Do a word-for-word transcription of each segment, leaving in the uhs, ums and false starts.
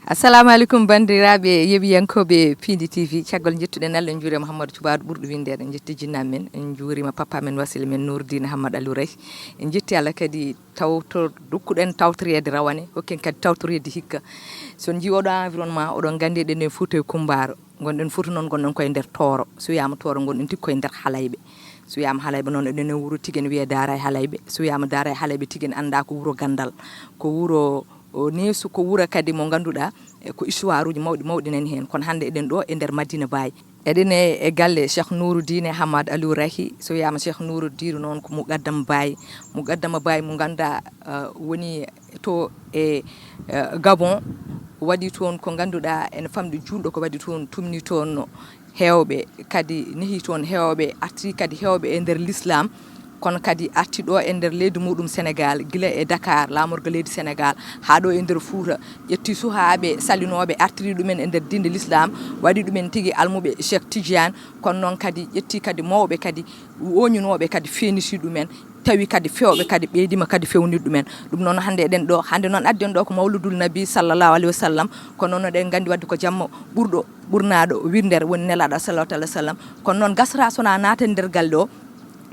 Assalamu aleykum, banndiraaɓe yeɓiyankooɓe Piindi T V. Caggal jettuɗen Allah, en njuuriima Mouhamadou Thioubadou ɓurɗo winndeede. En njetti jinnaaɓe men, en njuuriima papa men, wasila men Nourdine Hamad Aliou Ray. En njetti Allah kadi tawtor, dokkuɗen tawtoreede rawane, hokken kadi tawtoreede hikka. So on njii oɗo environnement, oɗon nganndi eɗen e Fuuta e Kummbaaro. Ngonɗen Fuuta noon, ngonɗen koye nder Tooro. So wiyaama Tooro, ngonɗen tigi koye nder Halayɓe. So wiyaama Halayɓe noon, eɗen e wuro tigi ene wiyee Daara e Halayɓe. So wiyaama Daara e Halayɓe tigi, en anndaa ko wuro ganndal, ko wuro o neesu, ko wuro kadi mo ngannduɗaa, e ko histoire uji mawɗi mawɗi nani heen. Kono hannde eɗen ɗo e nder Madina Baye. Eɗen e, e galle Cheikh Nouroudine Hamad Aliou Rahi. So wiyaama Cheikh Nouroudine noon, ko Muqaddam Baye. Muqaddama Baye mo ngannduɗaa, eh, woni to e, eh, Gabon. Waɗi toon ko ngannduɗaa ene famɗi juulɗo, ko waɗi toon, tumni toon heewɓe, kadi nehi toon heewɓe, artiri kadi heewɓe e nder l'islam, kono kadi arti ɗo e nder leydi muɗum Sénégal, gila e Dakar, laamorgo leydi Sénégal, haa ɗo e nder Fuuta, ƴetti suhaaɓe salinooɓe, artiri ɗumen e nder diinde l'islam, waɗi ɗumen tigi almuɓe Cheikh Tidiane, kono noon kadi ƴetti kadi mawɓe kadi, ooñunooɓe kadi, feeniti ɗumen, tawi kadi feewɓe kadi ɓeydiima kadi fewnir ɗumen. Ɗum noon hannde eɗen ɗo, hannde noon addi en ɗo ko Mawludul Nabi sallallahu alayhi wa sallam, kono noon eɗen nganndi wadde ko jamma ɓurɗo, ɓurnaaɗo winndere woni Nelaaɗo sallallahu alayhi wa sallam. Kono noon gasata so na naaten nder galle o,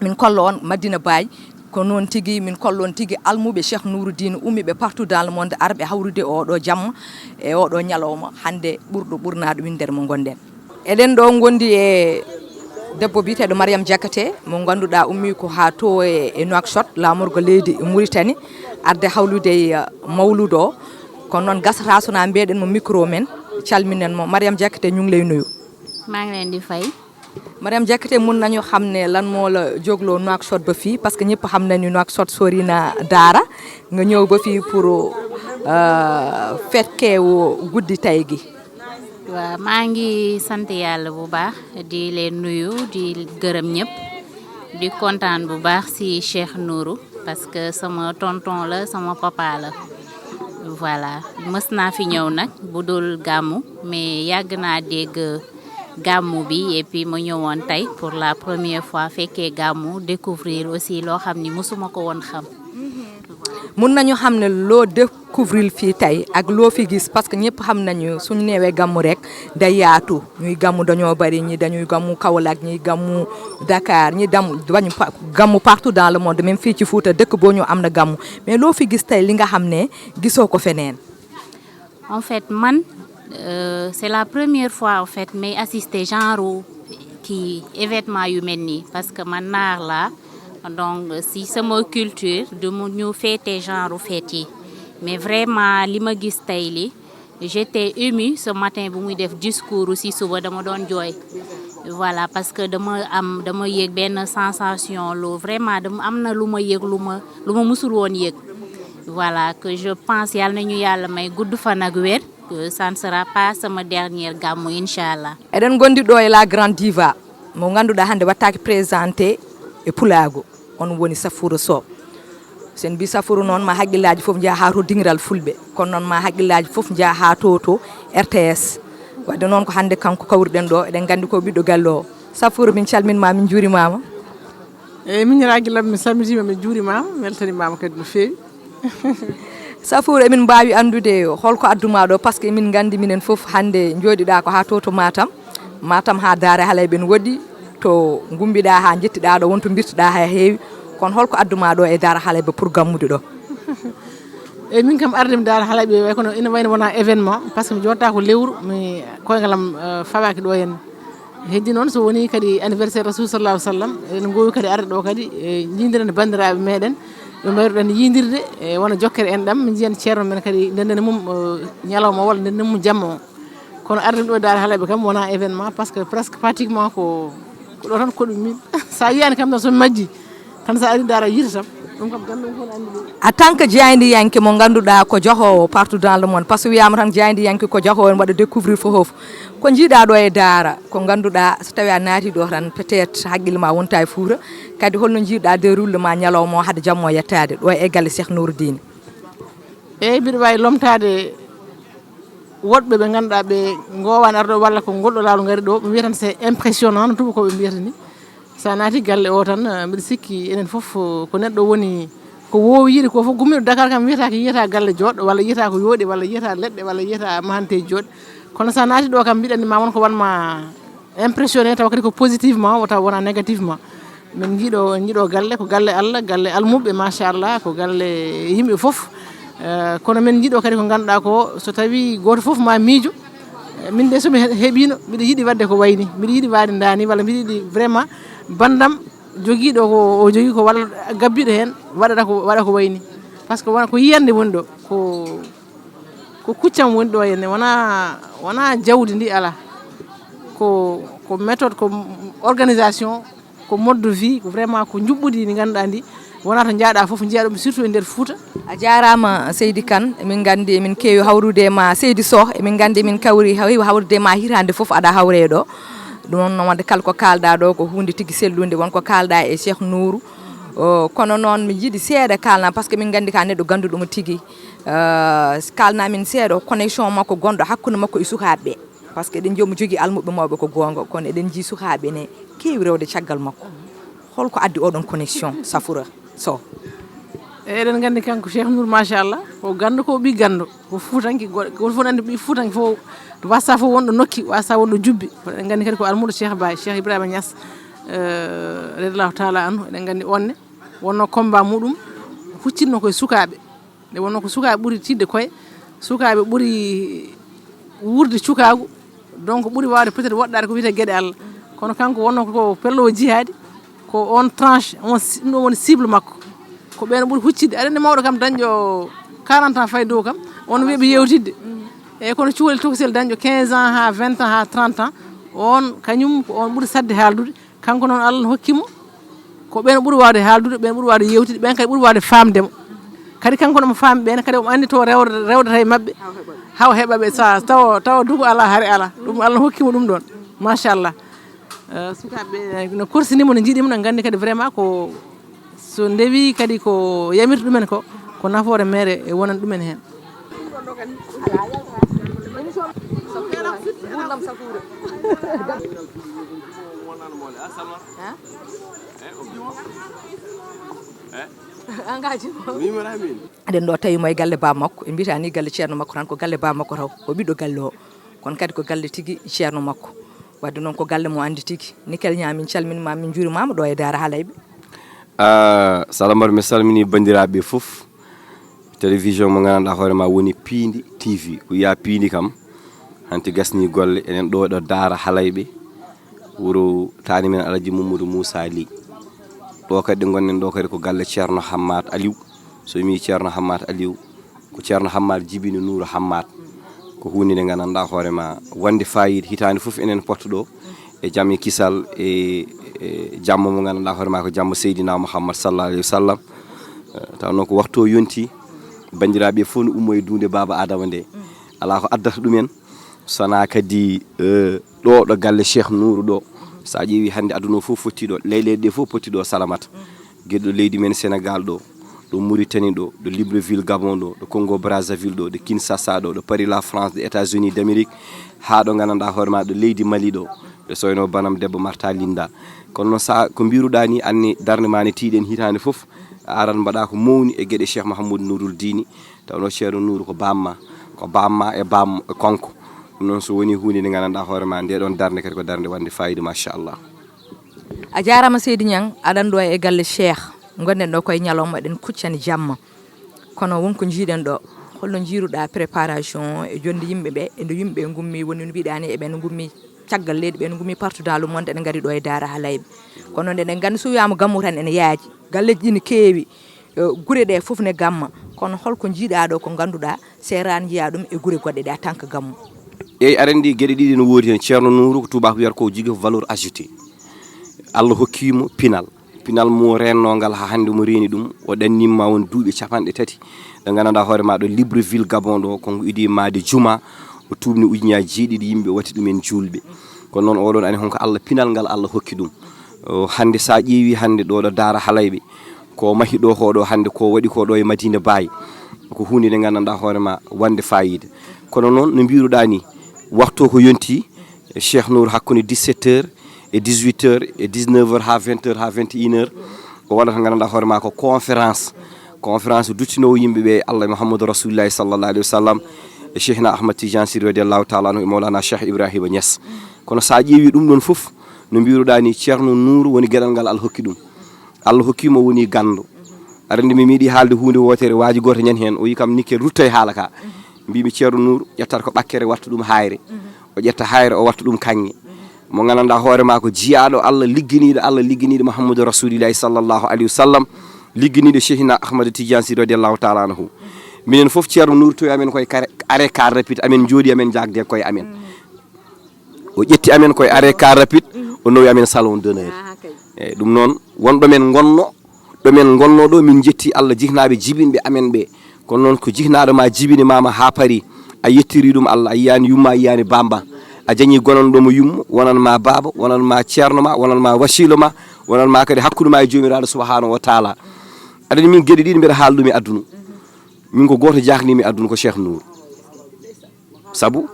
min kolla on Madina Baye, ko noon tigi min kolla on tigi almuɓe Cheikh Nouroudine ummiiɓe partout dans le monde, arɓe hawrude oɗo jamma e oɗo ñalawma hannde ɓurɗo ɓurnaaɗo winndere mo ngonɗen. Eɗen ɗo ngondi e debbo biyeteeɗo Mariam Diakhaté, mo ngannduɗaa ummii ko haa to e, e Nouakchott, laamorgo leydi Mauritanie, arde hawlude e, uh, mawludo o. Kono noon gasata so na mbeɗen mo micro men, calminen mo. Mariam Diakhaté, ñu ngi lay nuyu. Maa ngi leen di fay. Mariam Diakhaté, mun nañu xam ne lan moo la jógloo Nouakchott ba fii? Parce que ñëpp xam nañu Nouakchott sori na Daara, nga ñëw ba fii pour, euh, fekkee wu guddi tey gi. Waaw, maa ngi sant Yàlla bu baax, di leen nuyu, di gërëm ñëpp, di kontaan bu baax ci Cheikh Nourou, parce que sama tonton la, sama papa la. Voilà, mës naa fi ñëw nag, bu dul gàmmu, mais yàgg naa dégg gàmmu bi, et puis ma ñëwoon tey pour la première fois, fekkee gàmmu, découvrir aussi loo xam ni mësuma ko woon xam. Mun nañu xam ne loo découvrir fii tey ak loo fi gis, parce que ñëpp xam nañu suñu neewee gàmmu rek day yaatu. Ñuy gàmmu dañoo bari, ñi dañuy gàmmu Kaolack, ñi gàmmu Dakar, ñi dam-, dañu pa-, gàmmu partout dans le monde, même fii ci Fuuta, dëkk boo ñu am na gàmmu. Mais loo fi gis tey li nga xam ne gisoo ko feneen? En fait, man, euh, c'est la première fois, en fait, may assister genre kii événement yu mel nii, parce que man naar laa, donc si sama culture du mu ñu féete genre fête yi, mais vraiment li ma gis tey li, j'étais émue ce matin bu muy def discours si suba, dama doon jooy. Voilà, parce que dama am, dama yëg benn sensation lu vraiment, dama am na lu ma yëg, lu ma, lu ma musul woon yëg. Voilà, que je pense, Yàlla nañu Yàlla may gudd fan ak wér, que ça ne sera pas sama dernière gàmmu, incha Allah. Eɗen ngondi ɗo e la grande diva, mo ngannduɗaa hannde wattaaki présenté e pulaagu, on woni Safuura Sow. So en mbii Safuura noon, ma haqqillaaji fof njaha haa to dingiral Fulɓe, kono noon ma haqqillaaji fof njaha haa to, to R T S. Wadde noon ko hannde kanko kawruɗen ɗo, eɗen nganndi ko ɓiɗɗo galle o. Safuura, min calminma, min njuurimaama. Eeyi, miñiraaji lam, mi salmitiima, mi juurimaama, mi weltanimaama kadi no feewi. Safuura, emin mbaawi anndude holko adduma ɗo, parce que emin nganndi minen fof hannde njooɗiɗaa ko haa to, to Matam. Matam haa Daara Halayɓe ne woɗɗi, to ngumbiɗaa haa njettiɗaa ɗo, won to mbirtiɗaa haa heewi. Kono holko adduma ɗo e Daara Halayɓe pour gammude ɗo? Eeyi, min kam arde mi Daara Halayɓe way kono ina wayno wona événement, parce que mi jooɗata ko lewru, mi koyngal am, eh, fawaaki ɗo henna. Heddi noon so woni kadi anniversaire Rasul sallallahu alaihi wasallam, eɗen ngowi kadi arde ɗo kadi, e, jiidiren e banndiraaɓe meɗen, ɓe mbayruɗen yiidirde, e, wona jokkere enɗam, min njiyan ceerno men kadi, ndenden mum, o, ñalawma walla ndenden mum jamma o. Kono arde ɗo e Daara Halayɓe kam wona événement, parce que presque pratiquement ko, ko ɗo tan koɗumi min. Sa yiyani kam tan so mi majji, tan sa ari Daara yiita tan. Ɗum kam ganndum fof ne anndi ɗum. En tant que jaayndiyanke mo ngannduɗaa ko jahoowo partout dans le monde, parce que wiyaama tan jaayndiyanke ko jahoowo, ene waɗa découvrir fof. Ko njiiɗaa ɗo e Daara, ko ngannduɗaa so tawii a naati ɗo tan peut-être haqqille ma wonta e Fuuta, kadi holno njiiɗaa déroulement ñalawma o hade jamma o yettaade ɗo e galle Cheikh Nouroudine? Eeyi, mbiɗa waawi lomtaade woɗɓe ɓe ngannduɗaa ɓe ngoowaani arde ɗo walla ko ngol ɗo laawol ngari ɗo, ɓe mbiya tan c'est impressionnant, no tubakooɓe mbiyata ni. So a naati galle o tan, eh, mbiɗa sikki enen fof, eh, ko neɗɗo woni, Ko woowi yiide ko fof, gummiiɗo Dakar kam wiyata ko yiyata galle jooɗɗo, walla yiyata ko yooɗi, walla yiyata leɗɗe, walla yiyata mahanteeji jooɗi. Kono so a naati ɗo kam, mbiɗa anndi ma won ko waɗ ma impressionné, tawa kadi ko positivement, tawa wona négativement. Min njiɗo, njiɗo galle, ko galle Allah, galle almuɓɓe, machallah, ko galle yimɓe fof. Eh, kono min njiɗo kadi ko ngannduɗaa ko, so tawi gooto fof ma miijo, eh, min de so mi he-, heɓiino, mbiɗa yiɗi waɗde ko wayni, mbiɗa yiɗi waɗde ndani, walla mbiɗa yiɗi vraiment bandam jogiiɗo ko o jogii ko, walla gabbiiɗo heen waɗata ko, waɗa ko wayni. Par ce que wona ko yiyannde woni ɗo, ko, ko kuccam woni ɗo henne, wona, wona jawdi ndi alaa. Ko, ko méthode, ko organisation, ko mode de vie, ko vraiment ko njuɓɓudi ndi ngannduɗaa ndi, wona to njaaɗa fof njiya ɗum, surtout e nder Fouta. A jaaraama, Seydi Kane. Emin nganndi, emin keewi hawrude e ma, Seydi Soh. Emin nganndi, emin kawri, heewi hawrude e ma, hitaande fof aɗa hawre ɗo. Ɗum noon, noon waɗde kala ko kaalɗa ɗo ko huunde tigi sellunde, won ko kaalɗa e Cheikh Nourou. O, kono noon, mi yiɗi seeɗa kaalna, par ce que min nganndi ka neɗɗo gannduɗo mo tigi. Eh, kaalna min seeɗa connexion makko gonɗo hakkunde makko e sukaaɓe ɓe. Par ce que eɗen njiya omo jogii almuɓɓe mawɓe, ko goonga, kono eɗen njii sukaaɓe ne keewi rewde caggal makko. Holko addi oɗon connexion, Safoura Soh? Eɗen nganndi kanko Cheikh Nour, machallah, ko ganndo, ko ɓii ganndo, ko fuutanke, go-, gooto fof anndi ɓii fuutanke fof, wasa fof wonɗo nokki, wasa wonɗo jubbi. Kono eɗen nganndi kadi ko almuudo Cheikh Baye, Cheikh Ibrahima Niass, eh, radiallahu taala anhu, eɗen nganndi on ne, wonno combat muɗum, huccinno koye sukaaɓe. Nde wonno ko sukaaɓe ɓuri tiiɗde koye, sukaaɓe ɓuri wuurde cukaagu, donc ɓuri waawde peut-être woɗɗaade ko wiyetee geɗe Allah. Kono kanko wonno ko pellowo jihaadi, ko on tranche, on ci-, ɗum ɗon woni cible makko. Ko ɓeen ɓuri huccitde. Aɗa anndi mawɗo kam dañɗo quarante ans fayi dow kam, on weeɓi yeewtidde. Eeyi, kono cukalel tokosel dañɗo quinze ans haa vingt ans haa trente ans, on kañum ko on ɓuri saɗde haaldude. Kanko noon, Allah no hokki mo ko ɓeen ɓuri waawde haaldude, ɓeen ɓuri waawde yeewtidde, ɓeen kadi ɓuri waawde faamde mo. Kadi kanko no mo faami ɓeen, kadi omo anndi to rewde, rewdata e maɓɓe, haa o heɓa ɓe, sa-, tawa, tawa dugu alaa, hare alaa. Ɗum Allah no hokki mo ɗum ɗoon. Machallah. Eh, sukaaɓe no korsini mo, no njiɗi mo, no nganndi kadi vraiment ko so ndewi kadi ko yamirta ɗumen ko, ko nafoore meere e wonande ɗumen heen. Eɗen ɗo tawi mo e galle baaba makko, en mbiyata ni galle ceerno makko tan, ko galle baaba makko taw, o ɓiɗɗo galle o. Kono kadi ko galle tigi ceerno makko. Wadde noon ko galle mo anndi tigi. Nikel Niang, min calminii ma, min njuuriima ma ɗo e Daara Halayɓe. Ah, Salamata, mi salminii banndiraaɓe fof. Télévision mo nganndanɗaa hoore ma woni Piindi T V. Ko wiyaa Piindi kam, hanti gasnii golle, enen ɗo, ɗo Daara Halayɓe, wuro taani men Alhaji Mamadou Moussa Ly. Ɗo kadi ɗo ngonɗen ɗo kadi ko galle Ceerno Hammat Aliou. So mi wii Ceerno Hammat Aliou, ko Ceerno Hammat jibini Nuuru Hammat. Ko huunde nde nganndanɗaa hoore ma wonde faayiida. Hitaande fof enen potto ɗo e jam e kisal e, e jamma mo nganndanɗaa hoore ma ko jamma Seydina Mouhammad sallallahu alayhi wa sallam. Eh, taw noon ko waktu o yonti, banndiraaɓe fof no ummo e duunde Baaba Adama nde. Alaa ko addata ɗumen, so wonaa kadi, eh, ɗo, ɗo galle Cheikh Nourou ɗo. So a ƴeewi hannde aduna o fof fotti ɗo, leyɗeele ɗe fof potti ɗo Salamata. Geɗe ɗo leydi men Sénégal ɗo, ɗo Mauritanie ɗo, ɗo Libreville Gabon ɗo, ɗo Congo Brazzaville ɗo, ɗo Kinshasa ɗo, ɗo Paris la France, ɗo États-Unis d'Amérique, haa ɗo nganndanɗaa hoore ma ɗo leydi Mali ɗo, ɗo soyno banam debbo Marta Linda. Kono noon sa, ko mbiruɗaa ni, anni darnde ma ne tiiɗen hitaande fof, a arat mbaɗa ko mawni e geɗe Cheikh Mahamoudou Nourou Dini, tawno Ceerno Nourou ko bamma, ko bamma e bam e konko. Ɗum noon so woni huunde nde nganndanɗaa hoore ma, nde ɗon darnde kadi ko darnde wonde faayiida, machallah. A jaaraama Seydi Niang, aɗa ɗo e galle Cheikh. Ngonɗen ɗo koye ñalawma, eɗen kuccani jamma. Kono won ko njiiɗen ɗo. Holno njiiruɗaa préparation o e jonde yimɓe ɓe, e nde yimɓe ɓe ngummi, woni no mbiɗaa ni, e ɓen ngummi caggal leydi, ɓen ngummi partout dans le monde, eɗen ngari ɗo e Daara Halayɓe. Kono noon eɗen nganndi so wiyaama gammu tan ene yaaji. Galleeji ɗi ne keewi, eh, gure ɗe fof ne gamma. Kono holko njiiɗaa ɗo ko ngannduɗaa seeraani njiyaa ɗum e gure goɗɗe ɗe en tant que gammu? Eeyi, aɗa anndi geɗe ɗiɗi no woodi heen. Ceerno Nourou ko tubaako wiyata ko jogii ko valeur ajoutée. Allah hokki mo pinal. Pinal mo rennoo ngal haa hannde mo reeni ɗum, o ɗannima won duuɓi capanɗe tati. Ɗo nganndanɗaa hoore ma ɗo Libreville Gabon ɗo, ko ngu idii maade juma, o tuubni ujunnaaji jeeɗiɗi yimɓe watti ɗumen juulɓe. Kono noon oɗon ani honko Allah, pinal ngal Allah hokki ɗum. O, hannde sa ƴeewi hannde ɗo, ɗo Daara Halayɓe, ko mahi ɗo ko ɗo hannde, ko waɗi ko ɗo e Madina Baye, ko huunde nde nganndanɗaa hoore ma wonde faayiida. Kono noon no mbiruɗaa ni, waktu o ko yonti, Cheikh Nour, hakkunde dix-sept heures e dix-huit heures e dix-neuf heures haa vingt heures haa vingt et une heures, o waɗata nganndanɗaa hoore ma ko conférence, Conférence duttinoowo yimɓe ɓe Allah e Muhammadu Rasulillahi sallallahu alaihi wasallam, e Cheikhna Ahmad Tidiane Sy radiyallahu taala anhu e Mawlana Cheikh Ibrahima Niass. Kono sa ƴeewi ɗum ɗon fof, no mbiruɗa ni, Ceerno Nuuru woni geɗal ngal Allah hokki ɗum. Allah hokki mo woni ganndo. Aɗa anndi mi miɗi haalde huunde wootere, waaji gooto ñan heen, o yi kam nikke rutto e haala ka. Mbimi Ceerno Nuuru ƴettat ko ɓakkere watta ɗum hayre. O ƴetta hayre o watta ɗum kaŋŋe. Mo gandanɗa hoore ma ko jiyaaɗo Allah, ligginiiɗo Allah, ligginiiɗo Muhammadu Rasulillahi sallallahu alaihi wasallam, ligginiiɗo Cheikhna Ahmad Tidiane Sy radiyallahu taala anhu. Minen fof Ceerno Nuuru towi amen koye kare, are car rapide, amen jooɗi amen jaagde koye amen. O ƴetti amen koye are car rapide, o nawi amen salon d'honneur. Eyyi, ɗum noon, wonɗo men ngonno, ɗo men ngonno ɗo, min jetti Allah jiknaaɓe jibinɓe amen ɓe. Kono noon ko jiknaaɗo ma jibini mama ha paari, a yettiri ɗum Allah, a yiyani yumma, a yiyani bamba. A jañi gonanɗo mo yumma, wonan ma baaba, wonan ma ceerno ma, wonan ma wasiilo ma, wonan ma kadi hakkunde ma e Joomiraaɗo subhanahu wa taala. Aɗa anndi min geɗe ɗiɗi mbeɗa haala ɗum e aduna. Min ko gooto jaknimi e aduna ko Cheikh Nour. Sabu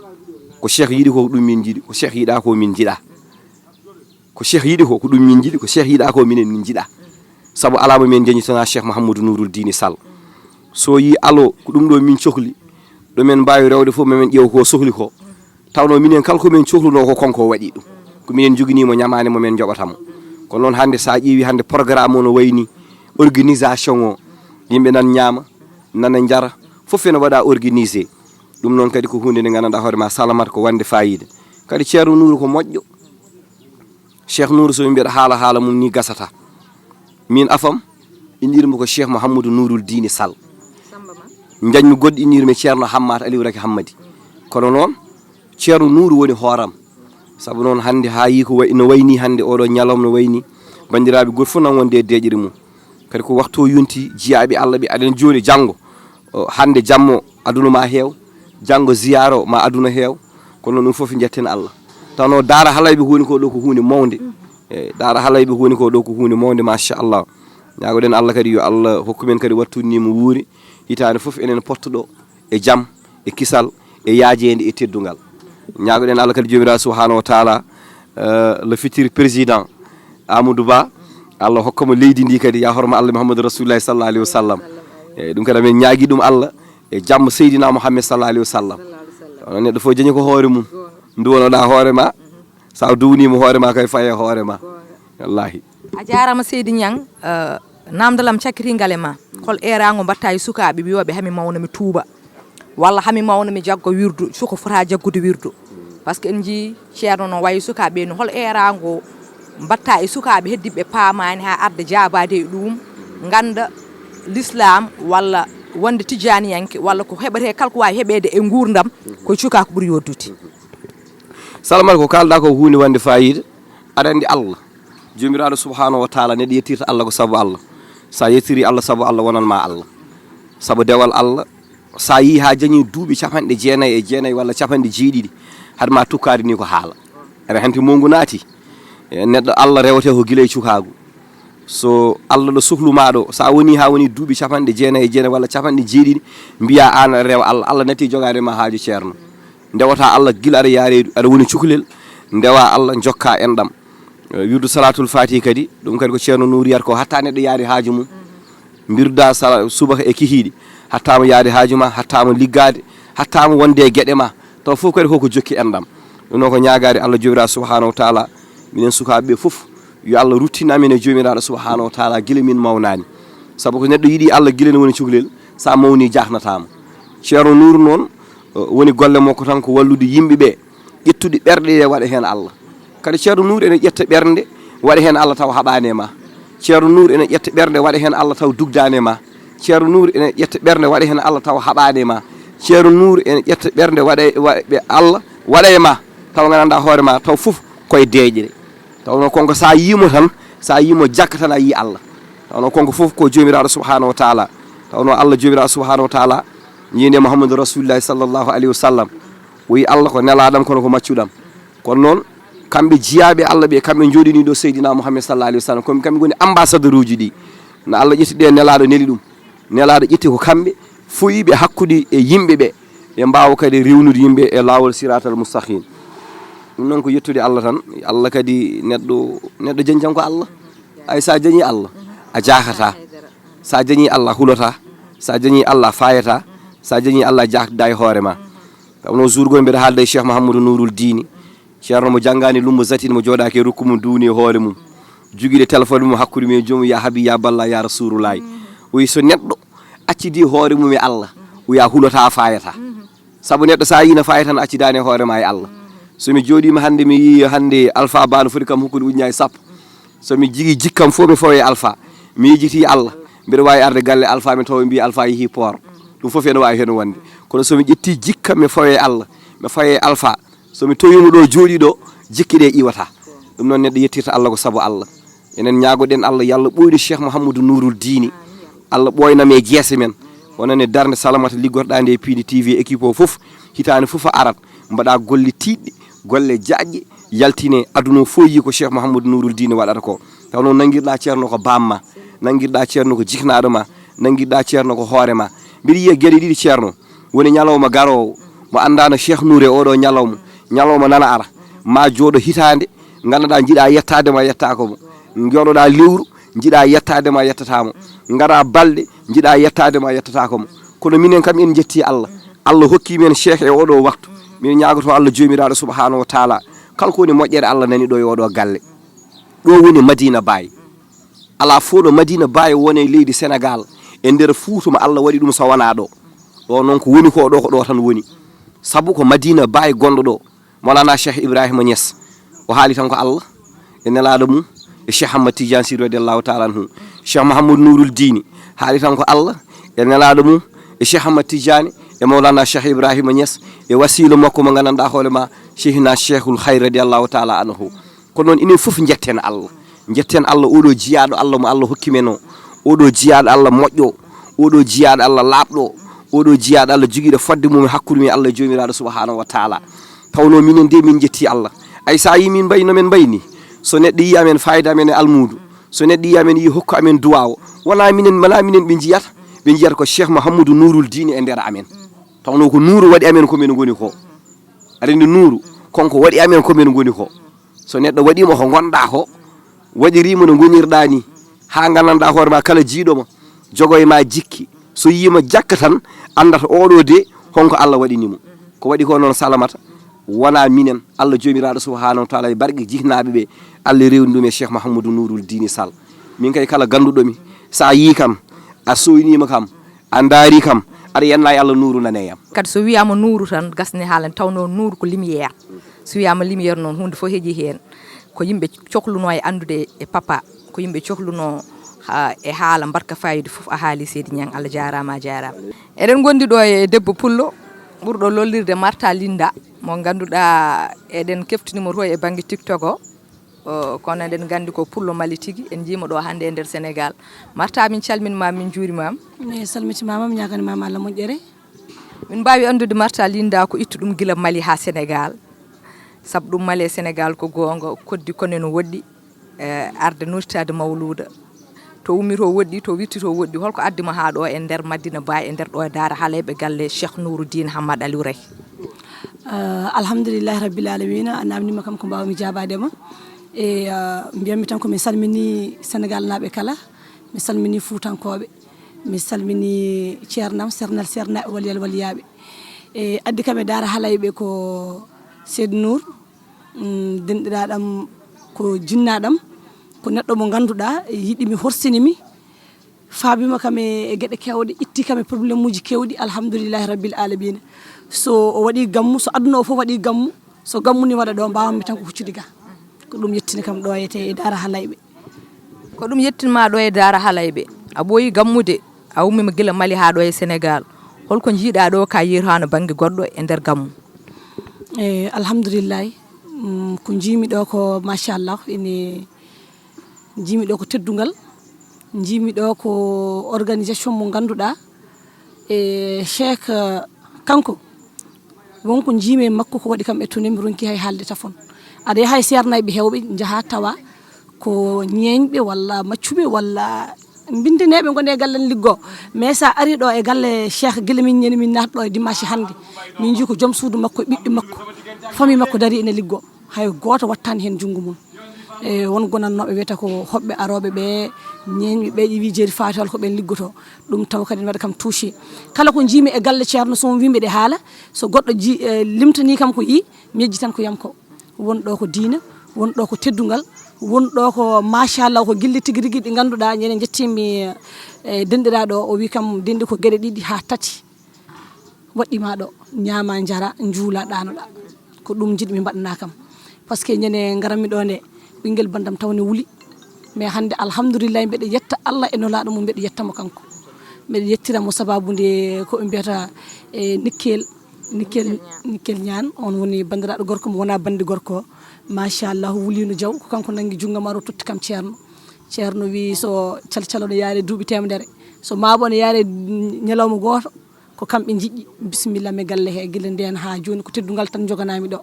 ko Cheikh yiɗi ko ɗum min jiɗi, ko Cheikh yiɗa ko min jiɗa. Ko Cheikh yiɗi ko, ko ɗum min jiɗi, ko Cheikh yiɗa ko minen min jiɗa. Sabu alaa mo min jañi so wonaa Cheikh Mouhamadou Nouroul Dini Sall. So yi alo ko ɗum ɗo min cohli, ɗo men mbaawi rewde fof, ma men ƴeew ko sohli ko. Tawno minen kala ko min cohluno ko kanko waɗi ɗum. Ko minen njogini mo ñamaande mo min njoɓata mo. Kono noon hannde so a ƴeewi hannde programme o no wayni, organisation o, yimɓe nan ñaama, nana njara, fof ene waɗa organisé. Ɗum noon kadi ko huunde nde nganndanɗaa hoore ma Salamata ko wonde fayida. Kadi Ceerno Nuuru ko moƴƴo. Cheikh Nour so min mbiɗa haala haala mum ni gasata. Min afam innirmi ko Cheikh Mouhamadou Nouroul Dini Sall. Njañmi goɗɗo innirmi Ceerno Hammat Aliou Raky Hammadi. Kono noon Ceerno Nour woni hooram. Sabu noon hannde ha yi ko way, no wayni hannde oɗo ñalawma no wayni. Banndiraaɓe gooto fof nan wonde e deeƴere mum. Kadi ko waktu o yonti jiyaaɓe Allah ɓe aɗen jooni janngo. O, hannde jammo aduna ma heew, janngo ziyaara o ma aduna heew. Kono ɗum fof njetten Allah. Tawno daara halayɓe ko woni ko ɗo ko huunde mawnde. E, daara halayɓe ko woni ko ɗo ko huunde mawnde machallah. Ñaagoɗen Allah kadi yo Allah hokku men kadi wattu ni mo wuuri. Hitaande fof enen pottoɗo e jam, e kisal, e yaajeende, e teddungal. Ñaagoɗen Allah kadi Joomiraaɗo subhanahu wa taala, eh, le futur président Amadou Ba, Allah hokka mo leydi ndi kadi, ya horma Allah Muhammadu Rasulullahi sallallahu alaihi wasallam. E ɗum kadi amen ñaagi ɗum Allah e jamma Seydina Muhammad sallallahu alaihi wasallam. Kono neɗɗo fof jañi ko hoore mum. Nduwanoɗa hoore ma, sa duwnima hoore ma kay faye hoore ma. Wallahi. A jaarama seydi Ñang. Eh, namdalam cakkitingal e ma, hol eeraango mbatta e sukaaɓe wiyooɓe hami mawna mi tuuba, walla hami mawna mi jaggo wirdu? Suko fota jaggude wirdu. Par ce que en njii ceerno no wayi sukaaɓe ni, hol eeraango mbatta e sukaaɓe heddiɓe paamaani haa arde jaabaade e ɗum, ngannda l'islam walla wonde tijjaaniyanke walla ko heɓetee kala ko waawi heɓeede e nguurndam, ko cuka ko ɓuri yoddude. Salamata ko kaalɗa ko huunde wonde fayida. Aɗa anndi Allah Joomiraaɗo subhanahu wa taala, neɗɗo yettirta Allah ko sabu Allah. Sa yettiri Allah sabu Allah, wonan ma Allah. Sabu dewal Allah, sa yi ha jañi duuɓi capanɗe jeenayi e jeenayi walla capanɗe jeeɗiɗi, haɗa ma tukkaade ni ko haala. Aɗa hanti mongu naati. E neɗɗo Allah rewete ko gila e cukaagu. So Allah ɗo sohlu ma ɗo, sa woni ha woni duuɓi capanɗe jeenayi e jeenayi walla capanɗe jeeɗiɗi, mbiya an aɗa rewa Allah, Allah natti jogaade ma haaju ceerno. Ndewata Allah gila aɗa yaare, aɗa woni cukalel, ndewa Allah jokka enɗam. Eh, wirdu salatul fatihi kadi, ɗum kadi ko ceerno Nour wiyata ko hatta neɗɗo yaade haaju mum. Mbirda sala subaka e kihiiɗi, hattama yaade haaju ma, hattama liggaade, hattama wonde e geɗe ma. Taw fof kadi koko jokki enɗam. Ɗum noon ko ñaagaade Allah Joomiraaɗo subhanahu wa taala, minen sukaaɓe ɓe fof, yo Allah ruttin amen e Joomiraaɗo subhanahu wa taala gila min mawnaani. Sabu ko neɗɗo yiɗi Allah gila ne woni cukalel, sa mawni jahnatama. Ceerno Nour noon, eh, woni golle makko tan ko wallude yimɓe ɓe, ƴettude ɓerɗe ɗe waɗa heen Allah. Kadi Ceerno Nour ene ƴetta ɓernde waɗa heen Allah taw haɓaani e ma. Ceerno Nour ene ƴetta ɓernde waɗa heen Allah taw dugdaani e ma. Ceerno Nour ene ƴetta ɓernde waɗa heen Allah taw haɓaani e ma. Ceerno Nour ene ƴetta ɓernde waɗa, wa-, ɓe Allah waɗa e ma taw nganndanɗaa hoore ma taw fof koye deeƴre. Taw noon konko sa yimo tan, sa yimo jakka tan a yi Allah. Taw noon konko fof ko Joomiraaɗo subhanahu wa taala. Taw noon Allah Joomiraaɗo subhanahu wa taala yiinde Muhammadu Rasulillahi sallallahu alaihi wasallam. O yi Allah ko nelaaɗam kono ko maccuɗam. Kono noon kamɓe jiyaaɓe Allah ɓe, kamɓe jooɗini ɗo Seydina Muhammad sallallahu alaihi wasallam, kono kamɓe ngoni ambassadeur uji ɗi. No Allah ƴetti ɗe nelaaɗo neli ɗum. Nelaaɗo ƴetti ko kamɓe foyiɓe hakkude e yimɓe ɓe, ɓe mbaawa kadi rewnude yimɓe e laawol siratal mustaqim. Ɗum noon ko yettude Allah tan. Allah kadi neɗɗo, neɗɗo jañi tan ko Allah. Ay sa jañi Allah, a jaakata. Sa jañi Allah hulata, sa jañi Allah fayata, sa jañi Allah jakda e hoore ma. Tawno jour goo mbeɗa haalda e Cheikh Mahamadou Nouroul Dini, ceerno mo janngaani lumbo zatin mo jooɗaaki e rukku mum duuni e hoore mum, jogiiɗo téléphone mum hakkunde mum e joomum, ya habi ya balla ya rasulullah. O wi so neɗɗo accidi hoore mum e Allah, o ya hulata fayata. Sabu neɗɗo sa yina fayi tan accidaani e hoore ma e Allah. So mi jooɗiima hannde mi yii hannde Alpha Ba no foti kam hokkude ujunaaji sappo, so mi jigi jikkam fof mi fawi e Alpha, mi yejiti Allah, mbiɗa waawi arde galle Alpha mi tawa mbi Alpha yehi port. Ɗum fof ene waawi heen wonde. Kono so mi ƴetti jikkam mi fawi e Allah, mi fawi e Alpha, so mi tawii mo ɗo jooɗii ɗo, jikki ɗe iwata. Ɗum noon neɗɗo yettirta Allah ko sabu Allah. Enen ñaagoɗen Allah yo Allah ɓooynu Cheikh Mouhamadou Nouroul Dini. Allah ɓooynam e jeese men. Onon e darnde Salamata liggorɗaa nde e Piindi T V équipe o fof, hitaande fof a arat, mbaɗa golle tiiɗɗe, golle jaajɗe, yaltine aduna o fof yii ko Cheikh Mouhamadou Nouroul Dini waɗata ko. Taw noon nanngirɗaa ceerno ko bamma, nanngirɗaa ceerno ko jiknaaɗo ma, nanngirɗaa ceerno ko hoore ma. Mbiɗa yiya geɗe ɗiɗi ceerno, woni ñalawma garoowo, mo anndaano Cheikh Nour e oɗo ñalawma, ñalawma nana ara, ma jooɗo hitaande, ngannduɗaa njiɗa yettaade ma yettaako mo, jooɗoɗaa lewru, njiɗa yettaade ma yettataa mo, ngara balɗe, njiɗa yettaade ma yettataako mo. Kono minen kam en njetti Allah. Allah hokki men Cheikh e oɗo waktu. Min ñaagoto Allah joomiraaɗo subhanahu wa taala, kala ko woni moƴƴere Allah nani ɗo e oɗo galle. Ɗo woni Madina Baye. Alaa fof ɗo Madina Baye woni e leydi Sénégal, e nder Fuuta mo Allah waɗi ɗum so wonaa ɗo. Ɗo noon ko woni ko ɗo, ko ɗo tan woni. Sabu ko Madina Baye gonɗo ɗo. Mawlana Cheikh Ibrahima Niass, o haali tan ko Allah e nelaaɗo mum e Cheikh Ahmad Tidiane Sy radiallahu taala anhu. Cheikh Mouhamadou Nouroul Dini haali tan ko Allah e nelaaɗo mum e Cheikh Ahmad Tidiane e Mawlana Cheikh Ibrahima Niass e wasiila makko mo nganndanɗaa hoore ma, Cheikhna Cheikhul Khayr radiallahu taala anhu. Kono noon enen fof njetten Allah, njetten Allah oɗo jiyaaɗo Allah mo Allah hokki men o, oɗo jiyaaɗo Allah moƴƴo, oɗo jiyaaɗo Allah laaɓɗo, oɗo jiyaaɗo Allah jogiiɗo fodde mum e hakkunde mum e Allah joomiraaɗo subhanahu wa taala. Tawno minen de min njetti Allah. Ay sa yi min mbayi no min mbayi ni, so neɗɗo yi amen fayida amen e almuudu, so neɗɗo yi amen yi hokku amen duwawo, wona minen, wona minen ɓe njiyata, ɓe njiyata ko Cheikh Mouhamadou Nouroul Dini e nder amen. Tawno ko nuuru waɗi amen ko min ngoni ko. Aɗa anndi nuuru, konko waɗi amen ko min ngoni ko. So neɗɗo waɗiima ko ngonɗaa ko, waɗiriima no ngonirɗaa ni, haa nganndanɗaa hoore ma kala jiiɗo ma, jogo e ma jikki, so yiima jakka tan, anndata oɗo de, honko Allah waɗini mo. Ko waɗi ko noon Salamata, wona minen, Allah joomiraaɗo subhanahu wa taala e barke jiknaaɓe ɓe, Allah rewni ɗum e Cheikh Mouhamadou Nouroul Dini Sall. Min kay kala gannduɗo mi, sa yii kam, a soyniima kam, a ndaari kam, aɗa yenna e Allah nuuru nane yam. Kadi so wiyaama nuuru tan gasni haalani, tawno nuuru ko lumière. So wiyaama lumière noon huunde fof heƴi heen. Ko yimɓe cohlunoo e anndude e papa, ko yimɓe cohlunoo ha, e haala mbarka fayida fof a haali seydi Niang, Allah jaaraama a jaaraama. Eɗen ngondi ɗo e debbo pullo ɓurɗo lollirde Martha Linda mo ngannduɗaa eɗen keftini mo to e bannge TikTok o. O, kono eɗen nganndi ko pullo Mali tigi, en njiima ɗo hannde e nder Sénégal. Martha, min calminma, min njuurima. Mi salmitimama, mi ñaganimama Allah moƴƴere. Min mbaawi anndude Martha Linda ko ittu ɗum gila Mali haa Sénégal. Sabu ɗum Mali e Sénégal ko goonga, koddi kono ene woɗɗi, eh, arde nootitaade mawluuda. To ummi to woɗɗi, to witti to woɗɗi. Holko addi ma haa ɗo e nder Madina Baye, e nder ɗo e Daara Halayɓe galle Cheikh Nouroudine Hammad Aliou Ray? Ah, alhamdulillahi rabbil alamina, a namnima kam ko mbawmi jabade ma. E, ah, mbiyammi tan ko mi salmini Sénégal naaɓe kala, mi salmini Fuutankoɓe, mi salmini ceernam, sernal sernaɓe, waliyal waliyaɓe. E, addi kam e Daara Halayɓe ko Seydi Nour, mm, denɗiraɗam, ko jinnaɗam, ko neɗɗo mo ganduɗa yiɗimi, horsinimi, faabima kam e, e geɗe kewɗe, itti kam e problème uji kewɗi, alhamdulillahi rabbil alamina. So o waɗi gammu, so aduna o fof waɗi gammu, so gammu ni waɗa ɗo, mbawammi tan ko huccude ga. Ko ɗum yettini kam ɗo e te-, e Daara Halayɓe. Ko ɗum yettinma ɗo e Daara Halayɓe. A ɓooyi gammude, a ummima gila Mali ha ɗo e Sénégal. Holko jiiɗa ɗo ka yirhano banggue goɗɗo e nder gammu? E, alhamdulillahi. Mm, ko jiimi ɗo ko machallah, ene jiimi ɗo ko teddungal, jiimi ɗo ko organisation mo ganduɗa, e Cheikh, eh, kanko, wonko jiimi e makko ko waɗi kam e tune, mi ronki hay haalde tafon. Aɗa yaha e seernayɓe hewɓe, jaha tawa ko ñeeñɓe walla maccuɓe walla mbindineɓe goni e galle ne liggo. Mais sa ari ɗo e galle Cheikh, gila min ñande min naata ɗo e dimanche hande, min jii ko joom suudu makko e ɓiɓɓe makko, famille makko dari ene liggo. Hay gooto wattani heen junngo mum. E won gonannooɓe wiyata ko hoɓɓe arooɓe ɓe, ñeeñɓe ɓe ƴiwi jeeri faati hol ko ɓen liggoto. Ɗum taw kadi ne waɗa kam touché. Kala ko njiimi e galle Ceerno, so on wimɓe ɗe haala, so goɗɗo ji-, e, limtanii kam ko yii, mi yejjitan ko yam ko. Won ɗo ko diina, won ɗo ko teddungal, won ɗo ko machallah, ko gilli tigi rigi ɗi ngannduɗaa, ñande njettiimi e denɗiraaɗo o, o wi kam denɗi ko geɗe ɗiɗi haa tati. Waɗɗi ma ɗo, ñaama, njara, njuula, ɗaanoɗa. Ko ɗum njiɗmi mbaɗana kam. Parce que ñande ngaranmi ɗo nde, ɓinngel banndam taw ne wuli. Mais hannde, alhamdulillahi, mbeɗa yetta Allah e Nulaaɗo mum, mbeɗa yetta mo kanko. Mbeɗa yettira mo sababu nde ko ɓe mbiyata e Nikkel, Nikkel, Nikkel Ñaan. On woni banndiraaɗo gorko mo wona banndi gorko. Machallah, wuliino jaw, ko kanko nanngi junngo am, o totti kam Ceerno. Ceerno wi so calcalo ne yaare duuɓi teemedere. So maabo ne yaare ñalawma gooto. Ko kamɓe njiɗi, bisimilla mi galle he, gila ndeen haa jooni ko teddungal tan njoganami ɗo.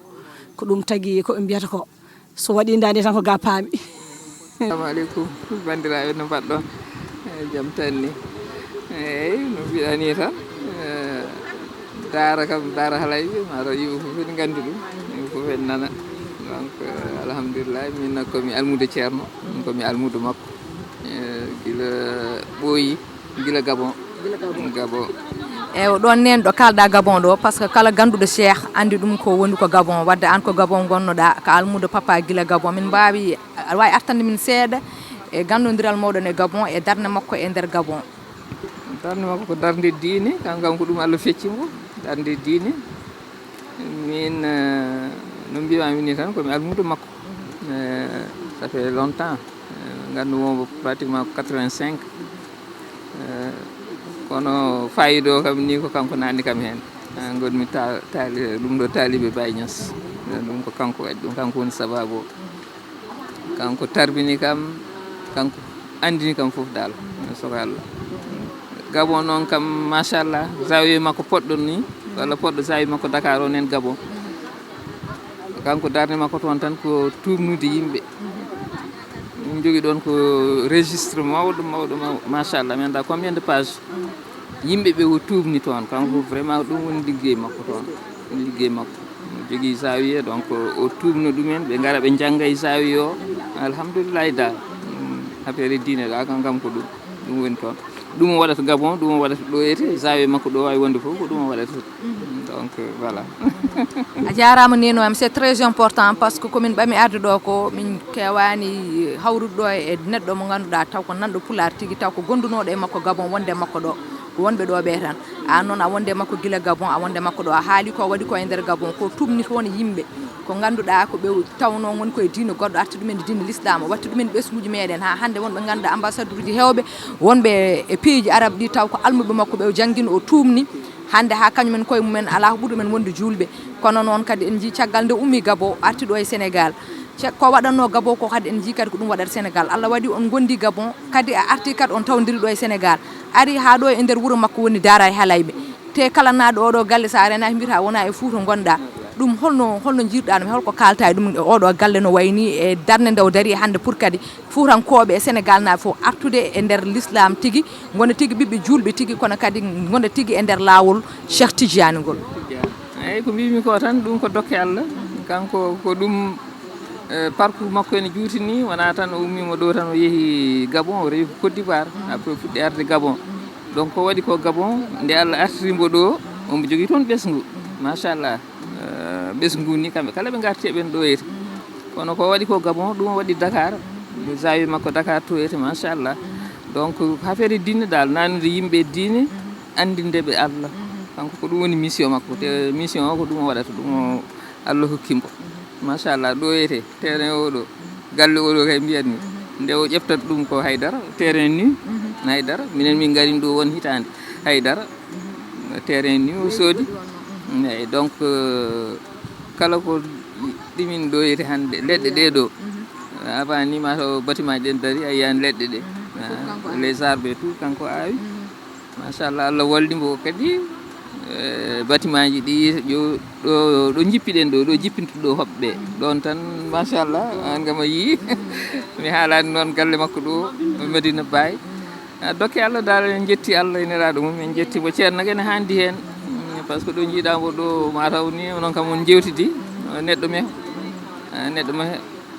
Ko ɗum tagi ko ɓe mbiyata ko, so waɗi ndaande tan ko ga paami. Assalamu aleykum, banndiraaɓe, no mbaɗɗon? Eh, jam tan ni. Eeyi, no mbiɗa ni tan. Eh, daara kam, daara halayɓe, mataw yimɓe fof ene nganndi ɗum, yimɓe fof ene nana. Donc, eh, alhamdulillah, min ko mi almuudo Ceerno, min ko mi almuudo makko. Eh, gila ɓooyi, gila Gabon. Gabon. Eewa, ɗoon neen ɗo kaalɗa Gabon ɗo, parce que kala gannduɗo Cheikh anndi ɗum ko woni ko Gabon. Wadde aan ko Gabon ngonnoɗa, ko almuudo papa gila Gabon. Min mbaawi, aɗa waawi artande min seeɗa e ganndondiral mooɗon e Gabon e darnde makko e nder Gabon? Darnde makko ko darnde diine, kanko kam ko ɗum Allah fecci mo, darnde diine. Min, eh, no mbiiɗaa min ni tan, ko mi almuudo makko. Eh, ça fait longtemps. Eh, nganndu mo pratiquement ko quatre-vingt-cinq. Eh, kono faayiida o kam ni ko kanko naatni kam heen. Eh, ngonmi ta-, taali-, ɗum ɗo taalibe Baye Niass. Eh, ɗum ko kanko waɗi ɗum, kanko woni sababu o. Kanko tarbini kam, kanko anndini kam fof daal, so ko Allah. Gabon noon kam, machallah, zawiya makko poɗɗo ni, walla poɗɗo zawiya makko Dakar o nen Gabon. Kanko darnde makko toon tan ko tuubnude yimɓe. Min njogii ɗoon ko registre mawɗo, mawɗo, mawɗo, machallah, mi anndaa combien de page. Yimɓe ɓe o tuubni toon, kanko vraiment ɗum woni liggey makko toon. Woni liggey makko. Omo jogii zawiya, donc o tuubno ɗumen, ɓe ngara ɓe njannga e zawiya o. Alhamdulillahi daal. Mm, affaire diine ɗa, kan kam ko ɗum. Ɗum woni toon. Ɗum o waɗata Gabon, ɗum o waɗata ɗo ete, zawiya makko ɗo waawi wonde fof, ko ɗum o waɗata. Donc, voilà. A jaaraama, Neno am, c'est très important, parce que ko min ɓami arde ɗo ko, min keewaani hawrude ɗo e neɗɗo mo ngannduɗaa taw ko nanɗo Pulaar tigi, taw ko gondunooɗo e makko Gabon, wonde makko ɗo, ko wonɓe ɗo ɓe tan. Aan noon a wonde makko gila Gabon, a wonde makko ɗo, a haali ko waɗi ko e nder Gabon, ko tuubni toon yimɓe, ko ngannduɗaa ko ɓe tawnoo ngoni koye diine goɗɗo, arti ɗumen e diine l'islam, o watti ɗumen ɓesnguuji meɗen, haa hannde wonɓe ngannduɗaa ambassadeur uji heewɓe, wonɓe e pays ji arabe ɗi taw ko almuɓe makko ɓe o janngini, o tuubni. Hannde haa kañum en koye mumen alaa ko ɓuri ɗumen wonde juulɓe. Kono noon kadi en njii caggal nde ummi Gabon, arti ɗo e Sénégal. Ce-, ko waɗatnoo Gabon ko kadi en njii kadi ko ɗum waɗata Sénégal. Allah waɗi on ngondi Gabon, kadi a arti kadi on tawdiri ɗo e Sénégal. Ari haa ɗo e nder wuro makko woni Daara e Halayɓe. Te kala naaɗo oɗo galle, so a renaaki mbiyata wona e Fuuta ngonɗa. Ɗum holno, holno njiiruɗa ɗum? Holko kaalta e ɗum, e oɗo galle no wayni e darnde nde o dari hannde pour kadi Fuutankooɓe e Sénégal naaɓe fof artude e nder l'islam tigi, ngonda tigi ɓiɓɓe juulɓe tigi, kono kadi ngonda tigi e nder laawol Cheikh Tidiane ngol? Eeyi, ko mbimi ko tan, ɗum ko dokke Allah. Kanko ko ɗum, eh, parcours makko ene juuti ni, wona tan o ummima ɗo tan o yeehi Gabon, o rewi ko Côte d'Ivoire, après o fuɗɗi arde Gabon. Donc ko waɗi ko Gabon, nde Allah artiri mbo ɗo, omo jogii toon ɓesngu, machallah. Eh, ɓesngu ni kamɓe kala ɓe ngarti eɓen ɗo yeeti. Kono ko waɗi ko Gabon, ɗum o waɗi Dakar, zawi makko Dakar to yeeti, machallah. Donc affaire diine dal, nanude yimɓe diine, anndinde ɓe Allah. Kanko ko ɗum woni mission makko, te mission o ko ɗum o waɗata, ɗum o Allah hokki mbo. Machallah, ɗo yeete, terrain o ɗo, galle o ɗo kay mbiyatmi. Nde o ƴeftat ɗum ko haydara, terrain ni, haydara. Minen min ngarin ɗo won hitaande, haydara. Terrain ni o soodi. Eyyi, donc, euh, kala ko ɗimin ɗo yeete hannde, leɗɗe ɗe ɗo. Avant ni mataw bâtiment ɗen dari, a yiyani leɗɗe ɗe. Ah, les arbres et tout, kanko awi. Machallah, Allah walli mbo kadi, eh, bâtiment ji ɗi, ɗo, ɗo, ɗo jippiɗen ɗo, ɗo jippinta ɗo hoɓɓe. Ɗon tan, machallah, an kam a yii. Mi haalani noon galle makko ɗo, Medina Baye. Ah, dokke Allah dal, en jetti Allah e Nelaaɗo mum, en jetti mbo. Ceerno nag ene handi heen. Mm, par ce que ɗo jiiɗa mbo ɗo, mataw ni, onon kam on jewtidi, neɗɗo meho. Ah, neɗɗo meho.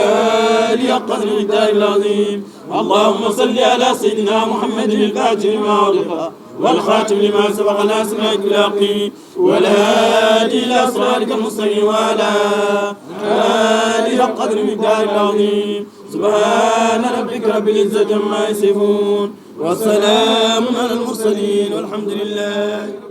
وعلى آله حق قدره ومقداره العظيم. اللهم صل على سيدنا محمد الفاتح لما أغلق والخاتم لما سبق ناصر الحق بالحق والهادي إلى صراطك المستقيم وعلى آله حق قدره ومقداره العظيم. سبحان ربك رب العزة عما يصفون، وسلام على المرسلين، والحمد لله.